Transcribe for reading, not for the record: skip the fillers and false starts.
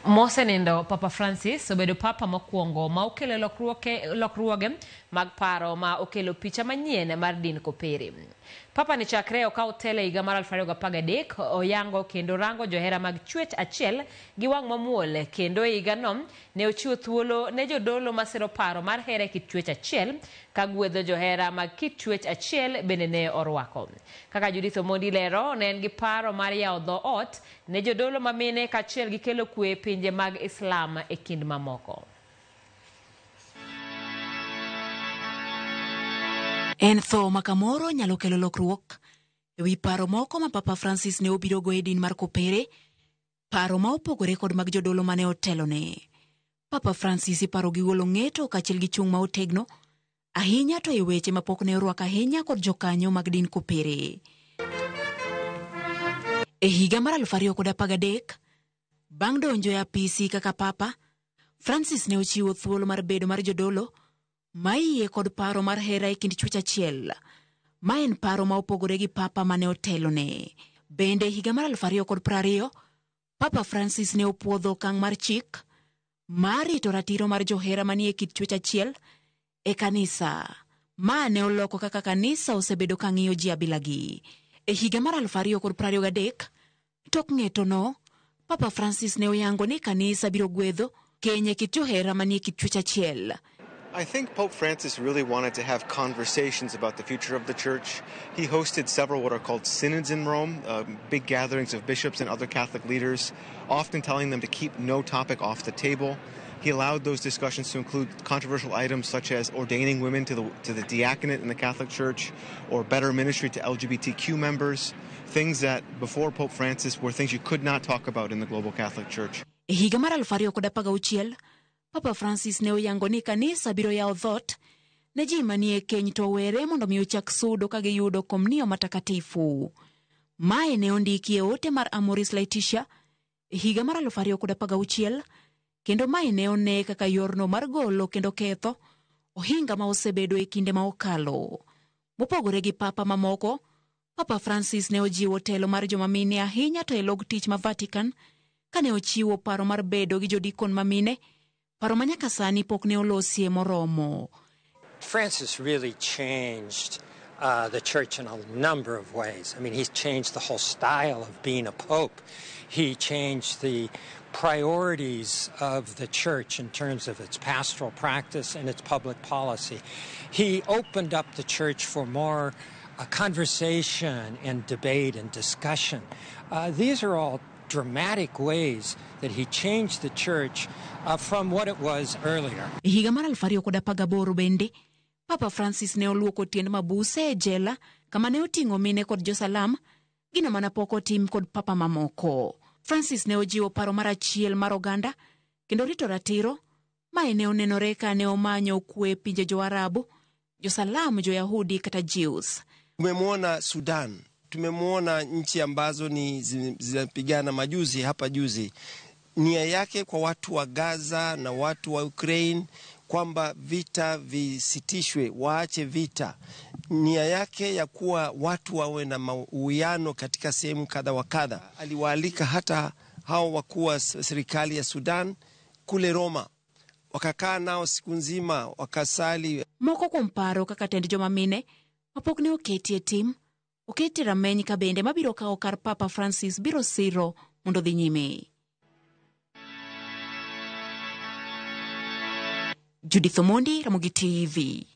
Mosenindo Papa Francis obedo papa mokwongo ma okelo lokruoge mag paro ma okelo picha manyien mar din kopere. Papa ni chakre okaw telo e higa mar 2013 oyango kendo rango johera mag chwech achiel gi wang' mamuol kendo e higano ne ochiwo thuolo ne jodolo masiro paro mar hera e kit chwech achiel ka gwedho johera mag kit chwech achiel bende ne orwako. Kaka Judith Omondi lero, ne en gi paro mar yawo dho ot ne jodolo mamine kaachiel gi kelo kwe e pinje mag Islam e kind mamoko. En tho ma kamoro nyalo kelo lokruok e wi paro moko ma Papa Francis ne obirogo e din mar kopere, paro ma opogore kod mag jodolo mane otelone. Papa Francis iparo gi golo ng'eto kaachiel gi chung' ma otegno ahinya to e weche mapok ne orwak ahinya kod jokanyo mag din kopere. E higa mar 2013, bang' donjo e apisi kaka papa, Francis ne ochiwo thuolo mar bedo mar jodolo ma yie kod paro mar hera e kind chwech achiel, ma en paro ma opogore gi papa mane otelone. Bende e higa mar 2020, Papa Francis ne opuodho okang' mar chik mar rito ratiro mar johera manie kit chwech achiel e kanisa. Ma ne oloko kaka kanisa osebedo ka ng'iyo ji abilagi. E higa mar 2023, tok ng'etono, Papa Francis ne oyango ni kanisa biro gwedho keny e kit johera manie kit chwech achiel. I think Pope Francis really wanted to have conversations about the future of the church. He hosted several what are called synods in Rome, big gatherings of bishops and other Catholic leaders, often telling them to keep no topic off the table. He allowed those discussions to include controversial items such as ordaining women to the diaconate in the Catholic Church or better ministry to LGBTQ members, things that before Pope Francis were things you could not talk about in the global Catholic Church. E higa mar 2016, Papa Francis ne oyango ni kanisa biro yawo dhoot ne ji manie keny to owere mondo mi ochak sudo ka giyudo komnio matakatifu. Mae ne ondiki e ote mar Amoris Laetitia e higa mar 2016 kendo mae ne one kaka yorno mar golo kendo ketho ohinga ma osebedo e kinde ma okalo. Mopogore gi papa mamoko, Papa Francis ne ojiwo telo mar joma mine ahinya to e log tich ma Vatican kane ochiwo paro mar bedo gi jodikon mamine, paro ma nyaka sani pok ne olosie moromo. Francis really changed the church in a number of ways. I mean, he's changed the whole style of being a pope. He changed the priorities of the church in terms of its pastoral practice and its public policy. He opened up the church for more conversation and debate and discussion. These are all dramatic ways that he changed the church from what it was earlier. E higa mar 2018 bende, Papa Francis ne oluoko tiend mabuse e jela kama ne oting'o mine kod josalam, gino mana pok otim kod papa mamoko. Francis ne ojiwo paro mar achiel mar oganda kendo rito ratiro. Mae ne onenore ka ne omanyo kwe e pinje jo-Arabu, josalam, jo-Yahudi kata Jews. Tumemwona Sudan, tumemwona nchi ambazo ni zinapigana majuzi hapa juzi. Nia yake kwa watu wa Gaza na watu wa Ukraine kwamba vita visitishwe, waache vita. Nia yake ya kuwa watu wawe na uwiano katika sehemu kadha wa kadha. Aliwaalika hata hao wakuu wa serikali ya Sudan kule Roma, wakakaa nao siku nzima, wakasali. Moko kuom paro kaka tend joma mine mapok ne oketi e tim, oketi rameny ka bende mabiro kawo kar Papa Francis biro siro mondo dhi nyime. Judith Omondi, Ramogi TV.